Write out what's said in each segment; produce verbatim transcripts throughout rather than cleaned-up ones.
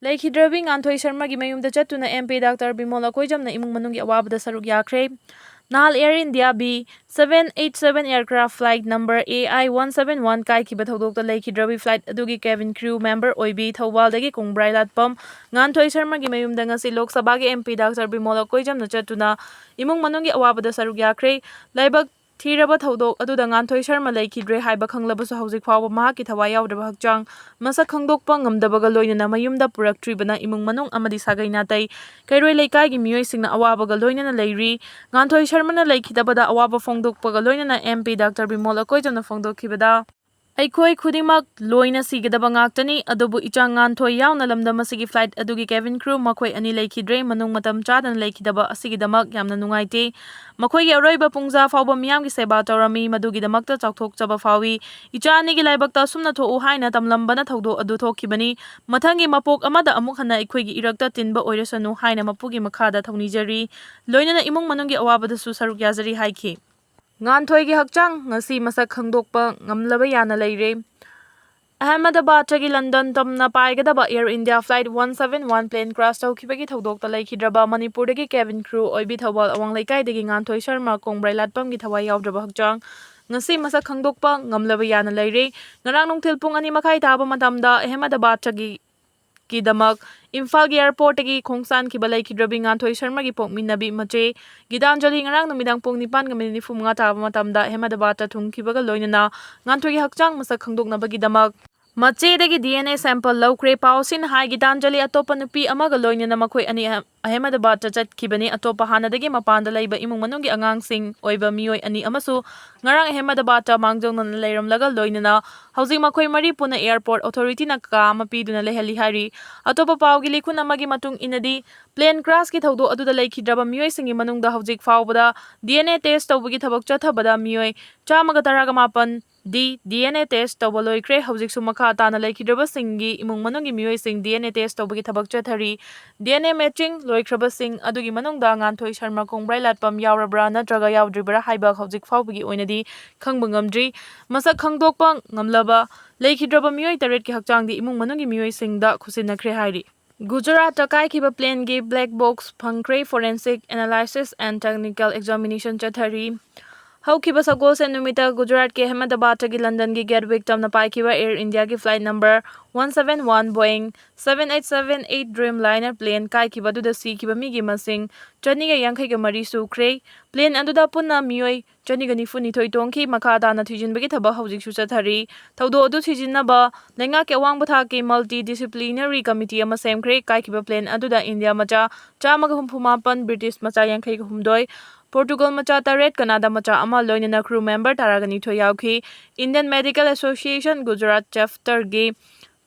ꯂꯩꯈꯤꯗ꯭ꯔꯕꯤ ꯉꯥꯟꯊꯣꯏ ꯁꯔꯃꯒꯤ ꯃꯌꯨꯝꯗ ꯆꯠꯇꯨꯅ MP Doctor Bimol ꯑꯀꯣꯏꯖꯝꯅ ꯏꯃꯨꯡ ꯃꯅꯨꯡꯒꯤ ꯑꯋꯥꯕꯗ ꯁꯔꯨꯛ ꯌꯥꯈ꯭ꯔꯦ꯫ ꯅꯍꯥꯜ Air India B seven eight seven aircraft flight number A I one seven one ꯀꯥꯏꯈꯤꯕ ꯊꯧꯗꯣꯛꯇ ꯂꯩꯈꯤꯗ꯭ꯔꯕꯤ flight ꯑꯗꯨꯒꯤ cabin crew member ꯑꯣꯏꯕꯤ ꯊꯧꯕꯥꯜꯗꯒꯤ ꯀꯣꯡꯕ꯭ꯔꯥꯏ ꯂꯥꯠꯄꯝ ꯉꯥꯟꯊꯣꯏ ꯁꯔꯃꯒꯤ ꯃꯌꯨꯝꯗ ꯉꯁꯤ ꯂꯣꯛ ꯁꯚꯥꯒꯤ MP Doctor ꯕꯤꯃꯣꯜ ꯑꯀꯣꯏꯖꯝꯅ ꯆꯠꯇꯨꯅ ꯏꯃꯨꯡ ꯃꯅꯨꯡꯒꯤ ꯑꯋꯥꯕꯗ ꯁꯔꯨꯛ ꯌꯥꯈ꯭ꯔꯦ꯫ ꯂꯥꯏꯕꯛ ꯊꯤꯔꯕ ꯊꯧꯗꯣꯛ ꯑꯗꯨꯗ ꯉꯥꯟꯊꯣꯏ ꯁꯔꯃ ꯂꯩꯈꯤꯗ꯭ꯔꯦ ꯍꯥꯏꯕ ꯈꯪꯂꯕꯁꯨ ꯍꯧꯖꯤꯛ ꯐꯥꯎꯕ ꯃꯍꯥꯛꯀꯤ ꯊꯋꯥꯏ ꯌꯥꯎꯗ꯭ꯔꯕ ꯍꯛꯆꯥꯡ ꯃꯁꯛ ꯈꯪꯗꯣꯛꯄ ꯉꯝꯗꯕꯒ ꯂꯣꯏꯅꯅ ꯃꯌꯨꯝꯗ ꯄꯨꯔꯛꯇ꯭ꯔꯤꯕꯅ ꯏꯃꯨꯡ ꯃꯅꯨꯡ ꯑꯃꯗꯤ ꯁꯥꯒꯩ ꯅꯥꯇꯩ ꯀꯩꯔꯣꯏ ꯂꯩꯀꯥꯏꯒꯤ ꯃꯤꯑꯣꯏꯁꯤꯡꯅ ꯑꯋꯥꯕꯒ ꯂꯣꯏꯅꯅ ꯂꯩꯔꯤ꯫ ꯉꯥꯟꯊꯣꯏ ꯁꯔꯃꯅ ꯂꯩꯈꯤꯗꯕꯗ ꯑꯋꯥꯕ ꯐꯣꯡꯗꯣꯛꯄꯒ ꯂꯣꯏꯅꯅ MP Doctor ꯕꯤꯃꯣꯜ ꯑꯀꯣꯏꯖꯝꯅ ꯐꯣꯡꯗꯣꯛꯈꯤꯕꯗ, "ꯑꯩꯈꯣꯏ ꯈꯨꯗꯤꯡꯃꯛ ꯂꯣꯏꯅ ꯁꯤꯒꯗꯕ ꯉꯥꯛꯇꯅꯤ, ꯑꯗꯨꯕꯨ ꯏꯆꯥ ꯉꯥꯟꯊꯣꯏ ꯌꯥꯎꯅ ꯂꯝꯗꯝ ꯑꯁꯤꯒꯤ flight ꯑꯗꯨꯒꯤ cabin crew ꯃꯈꯣꯏ ꯑꯅꯤ ꯂꯩꯈꯤꯗ꯭ꯔꯦ꯫ ꯃꯅꯨꯡ ꯃꯇꯝ ꯆꯥꯗꯅ ꯂꯩꯈꯤꯗꯕ ꯑꯁꯤꯒꯤꯗꯃꯛ ꯌꯥꯝꯅ ꯅꯨꯡꯉꯥꯏꯇꯦ꯫ ꯃꯈꯣꯏꯒꯤ ꯑꯔꯣꯏꯕ ꯄꯨꯡꯖꯥ ꯐꯥꯎꯕ ꯃꯤꯌꯥꯝꯒꯤ ꯁꯦꯕꯥ ꯇꯧꯔꯝꯃꯤ, ꯃꯗꯨꯒꯤꯗꯃꯛꯇ ꯆꯥꯎꯊꯣꯛꯆꯕ ꯐꯥꯎꯏ꯫ ꯏꯆꯥ ꯑꯅꯤꯒꯤ ꯂꯥꯏꯕꯛꯇ ꯑꯁꯨꯝꯅ ꯊꯣꯛꯎ ꯍꯥꯏꯅ ꯇꯝꯂꯝꯕꯅ ꯊꯧꯗꯣꯛ ꯑꯗꯨ ꯊꯣꯛꯈꯤꯕꯅꯤ꯫ ꯃꯊꯪꯒꯤ ꯃꯄꯣꯛ ꯑꯃꯗ ꯑꯃꯨꯛ ꯍꯟꯅ ꯑꯩꯈꯣꯏꯒꯤ ꯏꯔꯛꯇ ꯇꯤꯟꯕ ꯑꯣꯏꯔꯁꯅꯨ ꯍꯥꯏꯅ ꯃꯄꯨꯒꯤ ꯃꯈꯥꯗ ꯊꯧꯅꯤꯖꯔꯤ, ꯂꯣꯏꯅꯅ ꯏꯃꯨꯡ ꯃꯅꯨꯡꯒꯤ ꯑꯋꯥꯕꯗꯁꯨ ꯁꯔꯨꯛ ꯌꯥꯖꯔꯤ" ꯍꯥꯏꯈꯤ꯫ ꯉꯥꯟꯊꯣꯏꯒꯤ ꯍꯛꯆꯥꯡ ꯉꯁꯤ ꯃꯁꯛ ꯈꯪꯗꯣꯛꯄ ꯉꯝꯂꯕ ꯌꯥꯅ ꯂꯩꯔꯦ꯫ ꯑꯍꯃꯗꯕꯥꯗꯇꯒꯤ ꯂꯟꯗꯟ ꯇꯝꯅ ꯄꯥꯏꯒꯗꯕ Air India flight one seven one plane crash ꯇꯧꯈꯤꯕꯒꯤ ꯊꯧꯗꯣꯛꯇ ꯂꯩꯈꯤꯗ꯭ꯔꯕ ꯃꯅꯤꯄꯨꯔꯗꯒꯤ cabin crew ꯑꯣꯏꯕꯤ ꯊꯧꯕꯥꯜ ꯑꯋꯥꯡ ꯂꯩꯀꯥꯏꯗꯒꯤ ꯉꯥꯟꯊꯣꯏ ꯁꯔꯃ ꯀꯣꯡꯕ꯭ꯔꯥꯏ ꯂꯥꯠꯄꯝꯒꯤ ꯊꯋꯥꯏ ꯌꯥꯎꯗ꯭ꯔꯕ ꯍꯛꯆꯥꯡ ꯉꯁꯤ ꯃꯁꯛ ꯈꯪꯗꯣꯛꯄ ꯉꯝꯂꯕ ꯌꯥꯅ ꯂꯩꯔꯦ꯫ ꯉꯔꯥꯡ ꯅꯨꯡꯊꯤꯜ ꯄꯨꯡ ꯑꯅꯤ ꯃꯈꯥꯏ ꯇꯥꯕ ꯃꯇꯝꯗ ꯑꯍꯃꯗꯕꯥꯗꯇꯒꯤ ꯒꯤꯗꯃꯛ ꯏꯝꯐꯥꯜꯒꯤ airportꯇꯒꯤ ꯈꯣꯡꯁꯥꯟꯈꯤꯕ ꯂꯩꯈꯤꯗ꯭ꯔꯕꯤ ꯉꯥꯟꯊꯣꯏ ꯁꯔꯃꯒꯤ ꯄꯣꯛꯃꯤꯟꯅꯕꯤ ꯃꯆꯦ ꯒꯤꯇꯥꯟꯖꯂꯤ ꯉꯔꯥꯡ ꯅꯨꯃꯤꯗꯥꯡ ꯄꯨꯡ ꯅꯤꯄꯥꯟꯒ ꯃꯤꯅꯤꯠ ꯅꯤꯐꯨ ꯃꯉꯥ ꯇꯥꯕ ꯃꯇꯝꯗ ꯑꯍꯃꯗꯕꯥꯗꯇ ꯊꯨꯡꯈꯤꯕꯒ ꯂꯣꯏꯅꯅ ꯉꯥꯟꯊꯣꯏꯒꯤ ꯍꯛꯆꯥꯡ ꯃꯁꯛ ꯈꯪꯗꯣꯛꯅꯕꯒꯤꯗꯃꯛ ꯃꯆꯦꯗꯒꯤ DNA sample ꯂꯧꯈ꯭ꯔꯦ꯫ ꯄꯥꯎꯁꯤꯅ ꯍꯥꯏ, ꯒꯤꯇꯥꯟꯖꯂꯤ ꯑꯇꯣꯞꯄ ꯅꯨꯄꯤ ꯑꯃꯒ ꯂꯣꯏꯅꯅ ꯃꯈꯣꯏ ꯑꯅꯤ ꯑꯍ-, ꯑꯍꯃꯗꯕꯥꯗꯇ ꯆꯠꯈꯤꯕꯅꯤ꯫ ꯑꯇꯣꯞꯄ ꯍꯥꯟꯅꯗꯒꯤ ꯃꯄꯥꯟꯗ ꯂꯩꯕ ꯏꯃꯨꯡ ꯃꯅꯨꯡꯒꯤ ꯑꯉꯥꯡꯁꯤꯡ ꯑꯣꯏꯕ ꯃꯤꯑꯣꯏ ꯑꯅꯤ ꯑꯃꯁꯨ ꯉꯔꯥꯡ ꯑꯍꯃꯗꯕꯥꯗꯇ ꯃꯥꯡꯖꯧꯅꯅ ꯂꯩꯔꯝꯂꯒ ꯂꯣꯏꯅꯅ ꯍꯧꯖꯤꯛ ꯃꯈꯣꯏ ꯃꯔꯤ ꯄꯨꯟꯅ airport authorityꯅ ꯀꯥ ꯑꯃ ꯄꯤꯗꯨꯅ ꯂꯩꯍꯜꯂꯤ ꯍꯥꯏꯔꯤ꯫ ꯑꯇꯣꯞꯄ ꯄꯥꯎꯒꯤ ꯂꯤꯈꯨꯟ ꯑꯃꯒꯤ ꯃꯇꯨꯡ ꯏꯟꯅꯗꯤ, plane crashꯀꯤ ꯊꯧꯗꯣꯛ ꯑꯗꯨꯗ ꯂꯩꯈꯤꯗ꯭ꯔꯕ ꯃꯤꯑꯣꯏꯁꯤꯡꯒꯤ ꯃꯅꯨꯡꯗ ꯍꯧꯖꯤꯛ ꯐꯥꯎꯕꯗ DNA test ꯇꯧꯕꯒꯤ ꯊꯕꯛ ꯆꯠꯊꯕꯗ ꯃꯤꯑꯣꯏ ꯆꯥꯝꯃꯒ ꯇꯔꯥꯒ ꯃꯥꯄꯟ ꯗꯤ ꯗꯤ ꯑꯦꯟ ꯑꯦ ꯇꯦꯁ ꯇꯧꯕ ꯂꯣꯏꯈ꯭ꯔꯦ꯫ ꯍꯧꯖꯤꯛꯁꯨ ꯃꯈꯥ ꯇꯥꯅ ꯂꯩꯈꯤꯗ꯭ꯔꯕꯁꯤꯡꯒꯤ ꯏꯃꯨꯡ ꯃꯅꯨꯡꯒꯤ ꯃꯤꯑꯣꯏꯁꯤꯡ ꯗꯤ ꯑꯦꯟ ꯑꯦ ꯇꯦꯁ ꯇꯧꯕꯒꯤ ꯊꯕꯛ ꯆꯠꯊꯔꯤ꯫ ꯗꯤ ꯑꯦꯟ ꯑꯦ ꯃꯦꯆꯤꯡ ꯂꯣꯏꯈ꯭ꯔꯕꯁꯤꯡ ꯑꯗꯨꯒꯤ ꯃꯅꯨꯡꯗ ꯉꯥꯟꯊꯣꯏ ꯁꯔꯃ ꯀꯣꯡꯕ꯭ꯔꯥꯏ ꯂꯥꯠꯄꯝ ꯌꯥꯎꯔꯕ꯭ꯔꯥ ꯅꯠꯇ꯭ꯔꯒ ꯌꯥꯎꯗ꯭ꯔꯤꯕ꯭ꯔꯥ ꯍꯥꯏꯕ ꯍꯧꯖꯤꯛ ꯐꯥꯎꯕꯒꯤ ꯑꯣꯏꯅꯗꯤ ꯈꯪꯕ ꯉꯝꯗ꯭ꯔꯤ꯫ ꯃꯁꯛ ꯈꯪꯗꯣꯛꯄ ꯉꯝꯂꯕ ꯂꯩꯈꯤꯗ꯭ꯔꯕ ꯃꯤꯑꯣꯏ ꯇꯔꯦꯠꯀꯤ ꯍꯛꯆꯥꯡꯗꯤ ꯏꯃꯨꯡ ꯃꯅꯨꯡꯒꯤ ꯃꯤꯑꯣꯏꯁꯤꯡꯗ ꯈꯨꯠꯁꯤꯟꯅꯈ꯭ꯔꯦ ꯍꯥꯏꯔꯤ꯫ ꯒꯨꯖꯔꯥꯠꯇ ꯀꯥꯏꯈꯤꯕ ꯄ꯭ꯂꯦꯟꯒꯤ ꯕ꯭ꯂꯦꯛ ꯕꯣꯛꯁ ꯐꯪꯈ꯭ꯔꯦ꯫ Forensic analysis and technical examination ꯆꯠꯊꯔꯤ꯫ ꯍꯧꯈꯤꯕ ꯁꯒꯣꯜꯁꯦꯟ ꯅꯨꯃꯤꯠꯇ ꯒꯨꯖꯔꯥꯠꯀꯤ ꯑꯍꯃꯗꯕꯥꯗꯇꯒꯤ ꯂꯟꯗꯟꯒꯤ ꯒꯦꯠꯋꯤꯛ ꯇꯝꯅ ꯄꯥꯏꯈꯤꯕ ꯑꯦꯌꯔ ꯏꯟꯗꯤꯌꯥꯒꯤ flight number one seven one Boeing seven eight seven eight Dreamliner plane ꯀꯥꯏꯈꯤꯕ ꯑꯗꯨꯗ ꯁꯤꯈꯤꯕ ꯃꯤꯒꯤ ꯃꯁꯤꯡ ꯆꯅꯤꯒ ꯌꯥꯡꯈꯩꯒ ꯃꯔꯤ ꯁꯨꯈ꯭ꯔꯦ꯫ Plane ꯑꯗꯨꯗ ꯄꯨꯟꯅ ꯃꯤꯑꯣꯏ ꯆꯅꯤꯒ ꯅꯤꯐꯨ ꯅꯤꯊꯣꯏ ꯇꯣꯡꯈꯤ꯫ ꯃꯈꯥ ꯇꯥꯅ ꯊꯤꯖꯤꯟꯕꯒꯤ ꯊꯕꯛ ꯍꯧꯖꯤꯛꯁꯨ ꯆꯠꯊꯔꯤ꯫ ꯊꯧꯗꯣꯛ ꯑꯗꯨ ꯊꯤꯖꯤꯟꯅꯕ ꯂꯩꯉꯥꯛꯀꯤ ꯑꯋꯥꯡꯕ ꯊꯥꯛꯀꯤ multi disciplinary committee ꯑꯃ ꯁꯦꯝꯈ꯭ꯔꯦ꯫ ꯀꯥꯏꯈꯤꯕ plane ꯑꯗꯨꯗ ꯏꯟꯗꯤꯌꯥ ꯃꯆꯥ ꯆꯥꯝꯃꯒ ꯍꯨꯝꯐꯨ ꯃꯥꯄꯟ, ꯕ꯭ꯔꯤꯇꯤꯁ ꯃꯆꯥ ꯌꯥꯡꯈꯩꯒ ꯍꯨꯝꯗꯣꯏ, ꯄꯣꯔꯇꯨꯒꯜ ꯃꯆꯥ ꯇꯔꯦꯠ, ꯀꯅꯥꯗꯥ ꯃꯆꯥ ꯑꯃ, ꯂꯣꯏꯅꯅ crew member ꯇꯔꯥꯒ ꯅꯤꯊꯣꯏ ꯌꯥꯎꯈꯤ꯫ Indian Medical Association Gujarat chapterꯒꯤ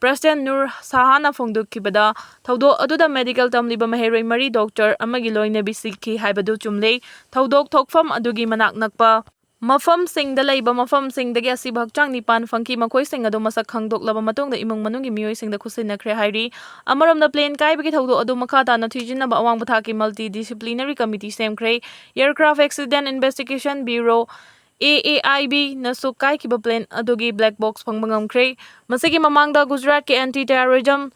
President Nur ꯁꯍꯥꯅ ꯐꯣꯡꯗꯣꯛꯈꯤꯕꯗ, ꯊꯧꯗꯣꯛ ꯑꯗꯨꯗ medical ꯇꯝꯂꯤꯕ ꯃꯍꯩꯔꯣꯏ ꯃꯔꯤ, doctor ꯑꯃꯒꯤ ꯂꯣꯏꯅꯕꯤ ꯁꯤꯈꯤ ꯍꯥꯏꯕꯗꯨ ꯆꯨꯝꯂꯦ꯫ ꯊꯧꯗꯣꯛ ꯊꯣꯛꯐꯝ ꯑꯗꯨꯒꯤ ꯃꯅꯥꯛ ꯅꯛꯄ ꯃꯐꯝꯁꯤꯡꯗ ꯂꯩꯕ ꯃꯐꯝꯁꯤꯡꯗꯒꯤ ꯑꯁꯤꯕ ꯍꯛꯆꯥꯡ ꯅꯤꯄꯥꯟ ꯐꯪꯈꯤ꯫ ꯃꯈꯣꯏꯁꯤꯡ ꯑꯗꯨ ꯃꯁꯛ ꯈꯪꯗꯣꯛꯂꯕ ꯃꯇꯨꯡꯗ ꯏꯃꯨꯡ ꯃꯅꯨꯡꯒꯤ ꯃꯤꯑꯣꯏꯁꯤꯡꯗ ꯈꯨꯠꯁꯤꯟꯅꯈ꯭ꯔꯦ ꯍꯥꯏꯔꯤ꯫ ꯑꯃꯔꯣꯝꯗ, plane ꯀꯥꯏꯕꯒꯤ ꯊꯧꯗꯣꯛ ꯑꯗꯨ ꯃꯈꯥ ꯇꯥꯅ ꯊꯤꯖꯤꯟꯅꯕ ꯑꯋꯥꯡꯕ ꯊꯥꯛꯀꯤ multi disciplinary committee ꯁꯦꯝꯈ꯭ꯔꯦ꯫ Aircraft Accident Investigation Bureau, A A I B ꯅꯁꯨ ꯀꯥꯏꯈꯤꯕ plane ꯑꯗꯨꯒꯤ black box ꯐꯪꯕ ꯉꯝꯈ꯭ꯔꯦ꯫ ꯃꯁꯤꯒꯤ ꯃꯃꯥꯡꯗ ꯒꯨꯖꯔꯥꯠꯀꯤ anti terrorism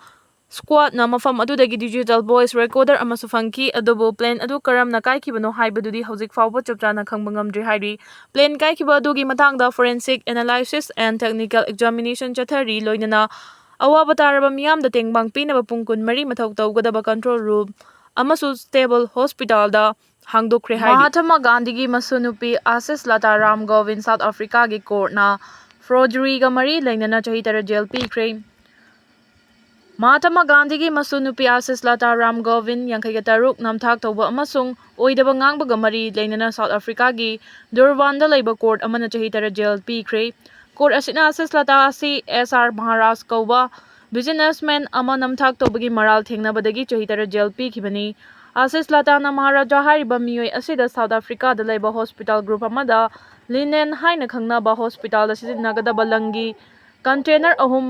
squadꯅ ꯃꯐꯝ ꯑꯗꯨꯗꯒꯤ digital voice recorder ꯑꯃꯁꯨ ꯐꯪꯈꯤ, ꯑꯗꯨꯕꯨ plane ꯑꯗꯨ ꯀꯔꯝꯅ ꯀꯥꯏꯈꯤꯕꯅꯣ ꯍꯥꯏꯕꯗꯨꯗꯤ ꯍꯧꯖꯤꯛ ꯐꯥꯎꯕ ꯆꯞ ꯆꯥꯅ ꯈꯪꯕ ꯉꯝꯗ꯭ꯔꯤ ꯍꯥꯏꯔꯤ꯫ Plane ꯀꯥꯏꯈꯤꯕ ꯑꯗꯨꯒꯤ ꯃꯇꯥꯡꯗ forensic analysis and technical examination ꯆꯠꯊꯔꯤ, ꯂꯣꯏꯅꯅ ꯑꯋꯥꯕ ꯇꯥꯔꯕ ꯃꯤꯌꯥꯝꯗ ꯇꯦꯡꯕꯥꯡ ꯄꯤꯅꯕ ꯄꯨꯡ ꯀꯨꯟꯃꯔꯤ ꯃꯊꯧ ꯇꯧꯒꯗꯕ control room ꯑꯃꯁꯨ stable hospitalꯗ ꯍꯥꯡꯗꯣꯛꯈ꯭ꯔꯦ ꯍꯥꯏꯔꯤ꯫ ꯃꯍꯥꯇꯃꯥ ꯒꯥꯟꯙꯤꯒꯤ ꯃꯁꯨꯅꯨꯄꯤ ꯑꯥꯁꯤꯁ ꯂꯇꯥ ꯔꯥꯝ ꯒꯣꯕꯤꯟ South Africaꯒꯤ courtꯅ forgeryꯒ ꯃꯔꯤ ꯂꯩꯅꯅ ꯆꯍꯤ ꯇꯔꯦꯠ jail ꯄꯤꯈ꯭ꯔꯦ꯫ ꯃꯍꯥꯇꯃꯥ ꯒꯥꯟꯙꯤꯒꯤ ꯃꯁꯨꯅꯨꯄꯤ ꯑꯥꯁꯤꯁ ꯂꯇꯥ ꯔꯥꯝ ꯒꯣꯕꯤꯟ, ꯌꯥꯡꯈꯩꯒ ꯇꯔꯨꯛ, ꯅꯝꯊꯥꯛ ꯇꯧꯕ ꯑꯃꯁꯨꯡ ꯑꯣꯏꯗꯕ ꯉꯥꯡꯕꯒ ꯃꯔꯤ ꯂꯩꯅꯅ South Africaꯒꯤ Durbanꯗ ꯂꯩꯕ court ꯑꯃꯅ ꯆꯍꯤ ꯇꯔꯦꯠ jail ꯄꯤꯈ꯭ꯔꯦ꯫ Court ꯑꯁꯤꯅ ꯑꯥꯁꯤꯁ ꯂꯇꯥ ꯑꯁꯤ S R Maharaj ꯀꯧꯕ businessman ꯑꯃ ꯅꯝꯊꯥꯛ ꯇꯧꯕꯒꯤ ꯃꯔꯥꯜ ꯊꯦꯡꯅꯕꯗꯒꯤ ꯆꯍꯤ ꯇꯔꯦꯠ jail ꯄꯤꯈꯤꯕꯅꯤ꯫ ꯑꯥꯁꯤꯁ ꯂꯇꯥꯅ ꯃꯍꯥꯔꯥꯖꯥ ꯍꯥꯏꯔꯤꯕ ꯃꯤꯑꯣꯏ ꯑꯁꯤꯗ South Africaꯗ ꯂꯩꯕ hospital group ꯑꯃꯗ ꯂꯤꯅꯦꯟ ꯍꯥꯏꯅ ꯈꯪꯅꯕ ꯍꯣꯁꯄꯤꯇꯥꯜꯗ ꯁꯤꯖꯤꯟꯅꯒꯗꯕ ꯂꯪꯒꯤ ꯀꯟꯇꯦꯅꯔ ꯑꯍꯨꯝ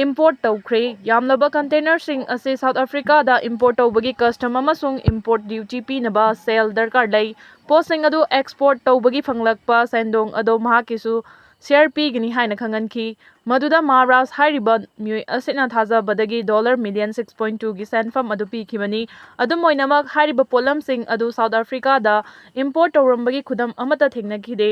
ꯏꯝꯄꯣꯔꯠ ꯇꯧꯈ꯭ꯔꯦ꯫ ꯌꯥꯝꯂꯕ ꯀꯟꯇꯦꯅꯔꯁꯤꯡ ꯑꯁꯤ ꯁꯥꯎꯠ ꯑꯐ꯭ꯔꯤꯀꯥꯗ ꯏꯝꯄꯣꯔꯠ ꯇꯧꯕꯒꯤ ꯀꯁꯇꯝ ꯑꯃꯁꯨꯡ ꯏꯝꯄꯣꯔꯠ ꯗ꯭ꯌꯨꯇꯤ ꯄꯤꯅꯕ ꯁꯦꯜ ꯗꯔꯀꯥꯔ ꯂꯩ꯫ ꯄꯣꯠꯁꯤꯡ ꯑꯗꯨ ꯑꯦꯛꯁꯄꯣꯔꯠ ꯇꯧꯕꯒꯤ ꯐꯪꯂꯛꯄ ꯁꯦꯟꯗꯣꯡ ꯑꯗꯨ ꯃꯍꯥꯛꯀꯤꯁꯨ ꯁꯤꯌꯔ ꯄꯤꯒꯅꯤ ꯍꯥꯏꯅ ꯈꯪꯍꯟꯈꯤ꯫ ꯃꯗꯨꯗ ꯃꯍꯥꯔꯥꯖ ꯍꯥꯏꯔꯤꯕ ꯃꯤꯑꯣꯏ ꯑꯁꯤꯅ ꯊꯥꯖꯕꯗꯒꯤ ꯗꯣꯂꯔ ꯃꯤꯂꯤꯌꯟ ꯁꯤꯛꯁ ꯄꯣꯏꯟ ꯇꯨꯒꯤ ꯁꯦꯟꯐꯝ ꯑꯗꯨ ꯄꯤꯈꯤꯕꯅꯤ꯫ ꯑꯗꯨꯝ ꯑꯣꯏꯅꯃꯛ, ꯍꯥꯏꯔꯤꯕ ꯄꯣꯠꯂꯝꯁꯤꯡ ꯑꯗꯨ ꯁꯥꯎꯠ ꯑꯐ꯭ꯔꯤꯀꯥꯗ ꯏꯝꯄꯣꯔꯠ ꯇꯧꯔꯝꯕꯒꯤ ꯈꯨꯗꯝ ꯑꯃꯠꯇ ꯊꯦꯡꯅꯈꯤꯗꯦ꯫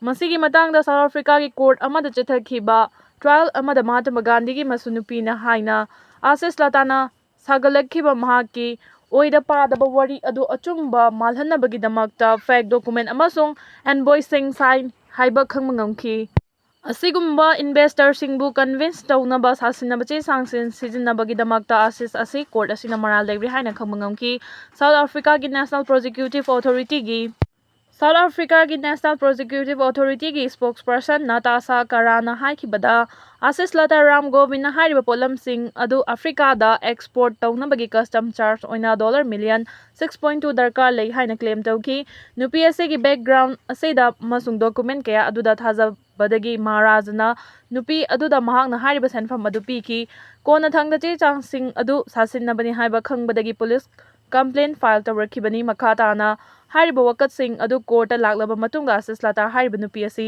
ꯃꯁꯤꯒꯤ ꯃꯇꯥꯡꯗ ꯁꯥꯎꯠ ꯑꯐ꯭ꯔꯤꯀꯥꯒꯤ ꯀꯣꯔꯠ ꯑꯃꯗ ꯆꯠꯊꯈꯤꯕ ꯇ꯭ꯔꯥꯌꯦꯜ ꯑꯃꯗ ꯃꯍꯥꯇꯃꯥ ꯒꯥꯟꯙꯤꯒꯤ ꯃꯁꯨꯅꯨꯄꯤꯅ ꯍꯥꯏꯅ ꯑꯥꯁꯤꯁ ꯂꯇꯥꯅ ꯁꯥꯒꯠꯂꯛꯈꯤꯕ ꯃꯍꯥꯛꯀꯤ ꯑꯣꯏꯗ ꯄꯥꯗꯕ ꯋꯥꯔꯤ ꯑꯗꯨ ꯑꯆꯨꯝꯕ ꯃꯥꯜꯍꯟꯅꯕꯒꯤꯗꯃꯛꯇ ꯐꯦꯛ ꯗꯣꯀꯨꯃꯦꯟ ꯑꯃꯁꯨꯡ ꯏꯟꯚꯣꯏꯁꯁꯤꯡ ꯁꯥꯏꯟ ꯍꯥꯏꯕ ꯈꯪꯕ ꯉꯝꯈꯤ꯫ ꯑꯁꯤꯒꯨꯝꯕ ꯏꯟꯚꯦꯁꯇꯔꯁꯤꯡꯕꯨ ꯀꯟꯚꯤꯟꯁ ꯇꯧꯅꯕ ꯁꯥꯁꯤꯟꯅꯕ ꯆꯦ ꯆꯥꯡꯁꯤꯡ ꯁꯤꯖꯤꯟꯅꯕꯒꯤꯗꯃꯛꯇ ꯑꯥꯁꯤꯁ ꯑꯁꯤ ꯀꯣꯔꯠ ꯑꯁꯤꯅ ꯃꯔꯥꯜ ꯂꯩꯔꯦ ꯍꯥꯏꯅ ꯈꯪꯕ ꯉꯝꯈꯤ꯫ ꯁꯥꯎꯠ ꯑꯐ꯭ꯔꯤꯀꯥꯒꯤ ꯅꯦꯁꯅꯦꯜ ꯄ꯭ꯔꯣꯁꯤꯀ꯭ꯌꯨꯇꯤꯚ ꯑꯣꯊꯣꯔꯤꯇꯤꯒꯤ ꯁꯥꯎꯠ ꯑꯐ꯭ꯔꯤꯀꯥꯒꯤ ꯅꯦꯁꯅꯦꯜ ꯄ꯭ꯔꯣꯁꯤꯀ꯭ꯌꯨꯇꯤꯚ ꯑꯣꯊꯣꯔꯤꯇꯤꯒꯤ ꯁ꯭ꯄꯣꯛꯁꯄꯔꯁꯟ ꯅꯇꯥꯁꯥ ꯀꯔꯥꯅ ꯍꯥꯏꯈꯤꯕꯗ, ꯑꯥꯁꯤꯁ ꯂꯇꯥ ꯔꯥꯝ ꯒꯣꯕꯤꯟꯅ ꯍꯥꯏꯔꯤꯕ ꯄꯣꯠꯂꯝꯁꯤꯡ ꯑꯗꯨ ꯑꯐ꯭ꯔꯤꯀꯥꯗ ꯑꯦꯛꯁꯄꯣꯔꯠ ꯇꯧꯅꯕꯒꯤ ꯀꯁꯇꯝ ꯆꯥꯔꯖ ꯑꯣꯏꯅ dollar million six point two ꯗꯔꯀꯥꯔ ꯂꯩ ꯍꯥꯏꯅ ꯀ꯭ꯂꯦꯝ ꯇꯧꯈꯤ꯫ ꯅꯨꯄꯤ ꯑꯁꯤꯒꯤ ꯕꯦꯛꯒ꯭ꯔꯥꯎꯟ ꯑꯁꯤꯗ ꯑꯃꯁꯨꯡ ꯗꯣꯀꯨꯃꯦꯟ ꯀꯌꯥ ꯑꯗꯨꯗ ꯊꯥꯖꯕꯗꯒꯤ ꯃꯍꯥꯔꯥꯖꯅ ꯅꯨꯄꯤ ꯑꯗꯨꯗ ꯃꯍꯥꯛꯅ ꯍꯥꯏꯔꯤꯕ ꯁꯦꯟꯐꯝ ꯑꯗꯨ ꯄꯤꯈꯤ꯫ ꯀꯣꯟꯅꯊꯪꯗ ꯆꯦ ꯆꯥꯡꯁꯤꯡ ꯑꯗꯨ ꯁꯥꯁꯤꯟꯅꯕꯅꯤ ꯍꯥꯏꯕ ꯈꯪꯕꯗꯒꯤ ꯄꯨꯂꯤꯁ ꯀꯝꯄ꯭ꯂꯦꯟ ꯐꯥꯏꯜ ꯇꯧꯔꯛꯈꯤꯕꯅꯤ꯫ ꯃꯈꯥ ꯇꯥꯅ ꯍꯥꯏꯔꯤꯕ ꯋꯥꯀꯠꯁꯤꯡ ꯑꯗꯨ ꯀꯣꯔꯠꯇ ꯂꯥꯛꯂꯕ ꯃꯇꯨꯡꯗ ꯑꯥꯁꯤꯁ ꯂꯇꯥ ꯍꯥꯏꯔꯤꯕ ꯅꯨꯄꯤ ꯑꯁꯤ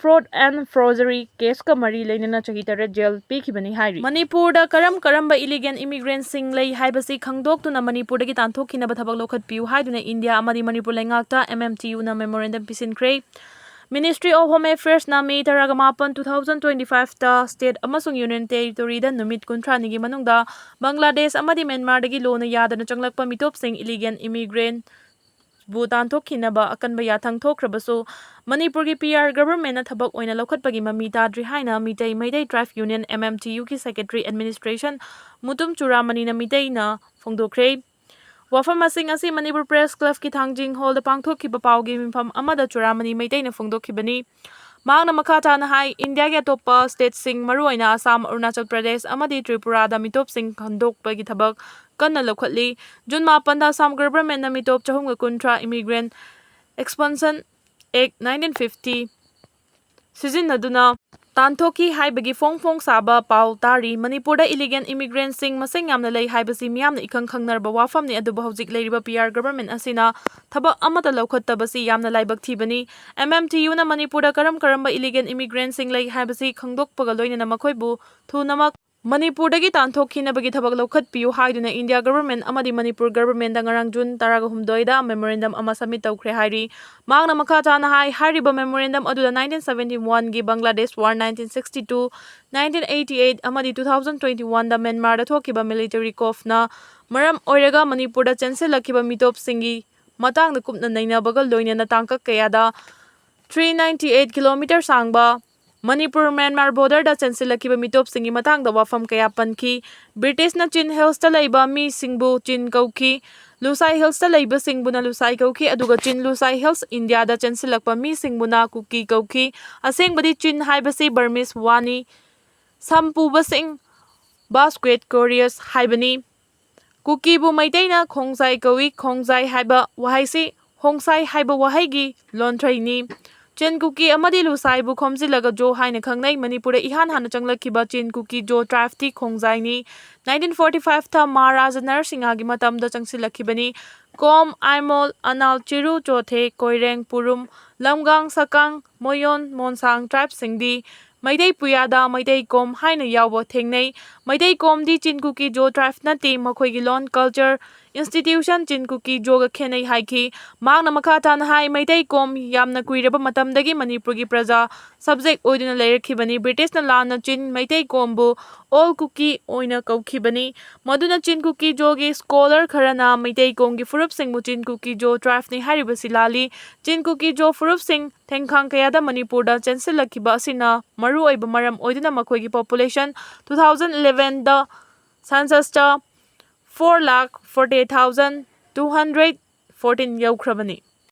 fraud and forgery ꯀꯦꯁꯀ ꯃꯔꯤ ꯂꯩꯅꯅ ꯆꯍꯤ ꯇꯔꯦꯠ ꯖꯦꯜ ꯄꯤꯈꯤꯕꯅꯤ ꯍꯥꯏꯔꯤ꯫ ꯃꯅꯤꯄꯨꯔꯗ ꯀꯔꯝ ꯀꯔꯝꯕ ꯏꯂꯤꯒꯦꯜ ꯏꯃꯤꯒ꯭ꯔꯦꯟꯁꯤꯡ ꯂꯩ ꯍꯥꯏꯕꯁꯤ ꯈꯪꯗꯣꯛꯇꯨꯅ ꯃꯅꯤꯄꯨꯔꯗꯒꯤ ꯇꯥꯟꯊꯣꯛꯈꯤꯅꯕ ꯊꯕꯛ ꯂꯧꯈꯠꯄꯤꯌꯨ ꯍꯥꯏꯗꯨꯅ ꯏꯟꯗꯤꯌꯥ ꯑꯃꯗꯤ ꯃꯅꯤꯄꯨꯔ ꯂꯩꯉꯥꯛꯇ ꯑꯦꯝ ꯑꯦꯝ ꯇꯤ ꯌꯨꯅ ꯃꯦꯃꯣꯔꯦꯟꯗꯝ ꯄꯤꯁꯤꯟꯈ꯭ꯔꯦ꯫ Ministry of Home Affairsꯅ ꯃꯦ ꯇꯔꯥꯃꯥꯄꯟ, two thousand twenty-fiveꯇ state ꯑꯃꯁꯨꯡ union territoryꯗ ꯅꯨꯃꯤꯠ ꯀꯨꯟꯊ꯭ꯔꯥꯅꯤꯒꯤ ꯃꯅꯨꯡꯗ ꯕꯪꯒ꯭ꯂꯥꯗꯦꯁ ꯑꯃꯗꯤ ꯃ꯭ꯌꯥꯟꯃꯥꯔꯗꯒꯤ ꯂꯣꯟꯅ ꯌꯥꯗꯅ ꯆꯪꯂꯛꯄ ꯃꯤꯇꯣꯞꯁꯤꯡ, ꯏꯂꯤꯒꯦꯜ ꯏꯃꯤꯒ꯭ꯔꯦꯟꯠ, ꯕꯨ ꯇꯥꯟꯊꯣꯛꯈꯤꯅꯕ ꯑꯀꯟꯕ ꯌꯥꯊꯪ ꯊꯣꯛꯈ꯭ꯔꯕꯁꯨ, ꯃꯅꯤꯄꯨꯔꯒꯤ ꯄꯤ ꯑꯥꯔ ꯒꯚꯔꯟꯃꯦꯟꯠꯅ ꯊꯕꯛ ꯑꯣꯏꯅ ꯂꯧꯈꯠꯄꯒꯤ ꯃꯃꯤ ꯇꯥꯗ꯭ꯔꯤ ꯍꯥꯏꯅ Meitei Meitei Tribe Union, M M T Uꯒꯤ secretary administration Mutum ꯆꯨꯔꯥꯃꯅꯤꯅ ꯃꯤꯇꯩꯅ ꯐꯣꯡꯗꯣꯛꯈ꯭ꯔꯦ꯫ ꯋꯥꯐꯝꯁꯤꯡ ꯑꯁꯤ ꯃꯅꯤꯄꯨꯔ Press Clubꯀꯤ ꯊꯥꯡꯖꯤꯡ ꯍꯣꯜꯗ ꯄꯥꯡꯊꯣꯛꯈꯤꯕ ꯄꯥꯎꯒꯤ ꯃꯤꯐꯝ ꯑꯃꯗ ꯆꯨꯔꯥꯃꯅꯤ ꯃꯩꯇꯩꯅ ꯐꯣꯡꯗꯣꯛꯈꯤꯕꯅꯤ꯫ ꯃꯍꯥꯛꯅ ꯃꯈꯥ ꯇꯥꯅ ꯍꯥꯏ, ꯏꯟꯗꯤꯌꯥꯒꯤ ꯑꯇꯣꯞꯄ stateꯁꯤꯡ, ꯃꯔꯨꯑꯣꯏꯅ ꯑꯁꯥꯝ, ꯑꯔꯨꯅꯥꯆꯜ ꯄ꯭ꯔꯗꯦꯁ ꯑꯃꯗꯤ ꯇ꯭ꯔꯤꯄꯨꯔꯥꯗ ꯃꯤꯇꯣꯞꯁꯤꯡ ꯈꯟꯗꯣꯛꯄꯒꯤ ꯊꯕꯛ ꯀꯟꯅ ꯂꯧꯈꯠꯂꯤ꯫ ꯖꯨꯟ ꯃꯥꯄꯟꯗ ꯑꯁꯥꯝ ꯒꯚꯔꯟꯃꯦꯟꯠꯅ ꯃꯤꯇꯣꯞ ꯆꯍꯨꯝꯒ ꯀꯨꯟꯊ꯭ꯔꯥ immigrant expulsion Act nineteen fifty ꯁꯤꯖꯤꯟꯅꯗꯨꯅ ꯇꯥꯟꯊꯣꯛꯈꯤ ꯍꯥꯏꯕꯒꯤ ꯐꯣꯡ ꯐꯣꯡ ꯁꯥꯕ ꯄꯥꯎ ꯇꯥꯔꯤ꯫ ꯃꯅꯤꯄꯨꯔꯗ illegal immigrantꯁꯤꯡ ꯃꯁꯤꯡ ꯌꯥꯝꯅ ꯂꯩ ꯍꯥꯏꯕꯁꯤ ꯃꯤꯌꯥꯝꯅ ꯏꯈꯪ ꯈꯪꯅꯔꯕ ꯋꯥꯐꯝꯅꯤ, ꯑꯗꯨꯕꯨ ꯍꯧꯖꯤꯛ ꯂꯩꯔꯤꯕ P R government ꯑꯁꯤꯅ ꯊꯕꯛ ꯑꯃꯠꯇ ꯂꯧꯈꯠꯇꯕꯁꯤ ꯌꯥꯝꯅ ꯂꯥꯏꯕꯛ ꯊꯤꯕꯅꯤ꯫ M M T Uꯅ ꯃꯅꯤꯄꯨꯔꯗ ꯀꯔꯝ ꯀꯔꯝꯕ illegal immigrantꯁꯤꯡ ꯂꯩ ꯍꯥꯏꯕꯁꯤ ꯈꯪꯗꯣꯛꯄꯒ ꯂꯣꯏꯅꯅ ꯃꯈꯣꯏꯕꯨ ꯊꯨꯅꯃꯛ ꯃꯅꯤꯄꯨꯔꯗꯒꯤ ꯇꯥꯟꯊꯣꯛꯈꯤꯅꯕꯒꯤ ꯊꯕꯛ ꯂꯧꯈꯠꯄꯤꯌꯨ ꯍꯥꯏꯗꯨꯅ India government ꯑꯃꯗꯤ ꯃꯅꯤꯄꯨꯔ governmentꯗ ꯉꯔꯥꯡ June ꯇꯔꯥꯒ ꯍꯨꯝꯗꯣꯏꯗ memorandum ꯑꯃ submit ꯇꯧꯈ꯭ꯔꯦ ꯍꯥꯏꯔꯤ꯫ ꯃꯍꯥꯛꯅ ꯃꯈꯥ ꯇꯥꯅ ꯍꯥꯏ, ꯍꯥꯏꯔꯤꯕ memorandum ꯑꯗꯨꯗ nineteen seventy oneꯒꯤ Bangladesh War, nineteen sixty two, nineteen eighty eight ꯑꯃꯗꯤ two thousand twenty oneꯗ Myanmarꯗ ꯊꯣꯛꯈꯤꯕ military coupꯅ ꯃꯔꯝ ꯑꯣꯏꯔꯒ ꯃꯅꯤꯄꯨꯔꯗ ꯆꯦꯟꯁꯤꯜꯂꯛꯈꯤꯕ ꯃꯤꯇꯣꯞꯁꯤꯡꯒꯤ ꯃꯇꯥꯡꯗ ꯀꯨꯞꯅ ꯅꯩꯅꯕꯒ ꯂꯣꯏꯅꯅ ꯇꯥꯡꯀꯛ ꯀꯌꯥꯗ three ninety eight kilometer ꯁꯥꯡꯕ ꯃꯅꯤꯄꯨꯔ ꯃ꯭ꯌꯥꯟꯃꯥꯔ borderꯗ ꯆꯦꯟꯁꯤꯜꯂꯛꯈꯤꯕ ꯃꯤꯇꯣꯞꯁꯤꯡꯒꯤ ꯃꯇꯥꯡꯗ ꯋꯥꯐꯝ ꯀꯌꯥ ꯄꯟꯈꯤ꯫ Britishꯅ Chin Hillsꯇ ꯂꯩꯕ ꯃꯤꯁꯤꯡꯕꯨ Chin ꯀꯧꯈꯤ, Lusai Hillsꯇ ꯂꯩꯕꯁꯤꯡꯕꯨꯅ Lusai ꯀꯧꯈꯤ, ꯑꯗꯨꯒ Chin Lusai Hills Indiaꯗ ꯆꯦꯟꯁꯤꯜꯂꯛꯄ ꯃꯤꯁꯤꯡꯕꯨꯅ ꯀꯨꯀꯤ ꯀꯧꯈꯤ꯫ ꯑꯁꯦꯡꯕꯗꯤ Chin ꯍꯥꯏꯕꯁꯤ Burmese ꯋꯥꯅꯤ꯫ ꯁꯝ ꯄꯨꯕꯁꯤꯡ, basket carriers ꯍꯥꯏꯕꯅꯤ꯫ ꯀꯨꯀꯤꯕꯨ ꯃꯩꯇꯩꯅ ꯈꯣꯡꯖꯥꯏ ꯀꯧꯏ꯫ ꯈꯣꯡꯖꯥꯏ ꯍꯥꯏꯕ ꯋꯥꯍꯩꯁꯤ ꯍꯣꯡꯁꯥꯏ ꯍꯥꯏꯕ ꯋꯥꯍꯩꯒꯤ ꯂꯣꯟꯊ꯭ꯔꯩꯅꯤ꯫ Chin ꯀꯨꯀꯤ ꯑꯃꯗꯤ ꯂꯨꯁꯥꯏꯕꯨ ꯈꯣꯝꯖꯤꯜꯂꯒ ꯖꯣ ꯍꯥꯏꯅ ꯈꯪꯅꯩ꯫ ꯃꯅꯤꯄꯨꯔꯗ ꯏꯍꯥꯟ ꯍꯥꯟꯅ ꯆꯪꯂꯛꯈꯤꯕ Chin ꯀꯨꯀꯤ ꯖꯣ tribeꯇꯤ ꯈꯣꯡꯖꯥꯏꯅꯤ꯫ Nineteen forty fiveꯇ ꯃꯍꯥꯔꯥꯖꯥ ꯅꯔꯁꯤꯡꯍꯒꯤ ꯃꯇꯝꯗ ꯆꯪꯁꯤꯜꯂꯛꯈꯤꯕꯅꯤ꯫ ꯀꯣꯝ, ꯑꯥꯏꯃꯣꯜ, ꯑꯅꯥꯜ, ꯆꯤꯔꯨ, ꯆꯣꯊꯦ, ꯀꯣꯏꯔꯦꯡ, ꯄꯨꯔꯨꯝ, ꯂꯝꯒꯥꯡ, ꯁꯀꯥꯡ, ꯃꯣꯌꯣꯟ, ꯃꯣꯟꯁꯥꯡ tribeꯁꯤꯡꯗꯤ ꯃꯩꯇꯩ ꯄꯨꯌꯥꯗ ꯃꯩꯇꯩ ꯀꯣꯝ ꯍꯥꯏꯅ ꯌꯥꯎꯕ ꯊꯦꯡꯅꯩ꯫ ꯃꯩꯇꯩ ꯀꯣꯝꯗꯤ Chin ꯀꯨꯀꯤ ꯖꯣ tribe ꯅꯠꯇꯦ꯫ ꯃꯈꯣꯏꯒꯤ ꯂꯣꯟ, culture, institution Chin ꯀꯨꯀꯤ ꯖꯣꯒ ꯈꯦꯠꯅꯩ ꯍꯥꯏꯈꯤ꯫ ꯃꯍꯥꯛꯅ ꯃꯈꯥ ꯇꯥꯅ ꯍꯥꯏ, ꯃꯩꯇꯩ ꯀꯣꯝ ꯌꯥꯝꯅ ꯀꯨꯏꯔꯕ ꯃꯇꯝꯗꯒꯤ ꯃꯅꯤꯄꯨꯔꯒꯤ ꯄ꯭ꯔꯖꯥ subject ꯑꯣꯏꯗꯨꯅ ꯂꯩꯔꯛꯈꯤꯕꯅꯤ꯫ Britishꯅ ꯂꯥꯟꯅ Chin ꯃꯩꯇꯩ ꯀꯣꯝꯕꯨ All Kuki ꯑꯣꯏꯅ ꯀꯧꯈꯤꯕꯅꯤ꯫ ꯃꯗꯨꯅ Chin ꯀꯨꯀꯤ ꯖꯣꯒꯤ scholar ꯈꯔꯅ ꯃꯩꯇꯩ ꯀꯣꯝꯒꯤ ꯐꯨꯔꯨꯞꯁꯤꯡꯕꯨ Chin ꯀꯨꯀꯤ ꯖꯣ tribeꯅꯤ ꯍꯥꯏꯔꯤꯕꯁꯤ ꯂꯥꯜꯂꯤ꯫ Chin ꯀꯨꯀꯤ ꯖꯣ ꯐꯨꯔꯨꯞꯁꯤꯡ ꯊꯦꯡꯈꯥꯡ ꯀꯌꯥꯗ ꯃꯅꯤꯄꯨꯔꯗ ꯆꯦꯟꯁꯤꯜꯂꯛꯈꯤꯕ ꯑꯁꯤꯅ ꯃꯔꯨꯑꯣꯏꯕ ꯃꯔꯝ ꯑꯣꯏꯗꯨꯅ ꯃꯈꯣꯏꯒꯤ population two thousand elevenꯗ censusꯇ four lakh forty eight thousand two hundred fourteen ꯌꯧꯈ꯭ꯔꯕꯅꯤ꯫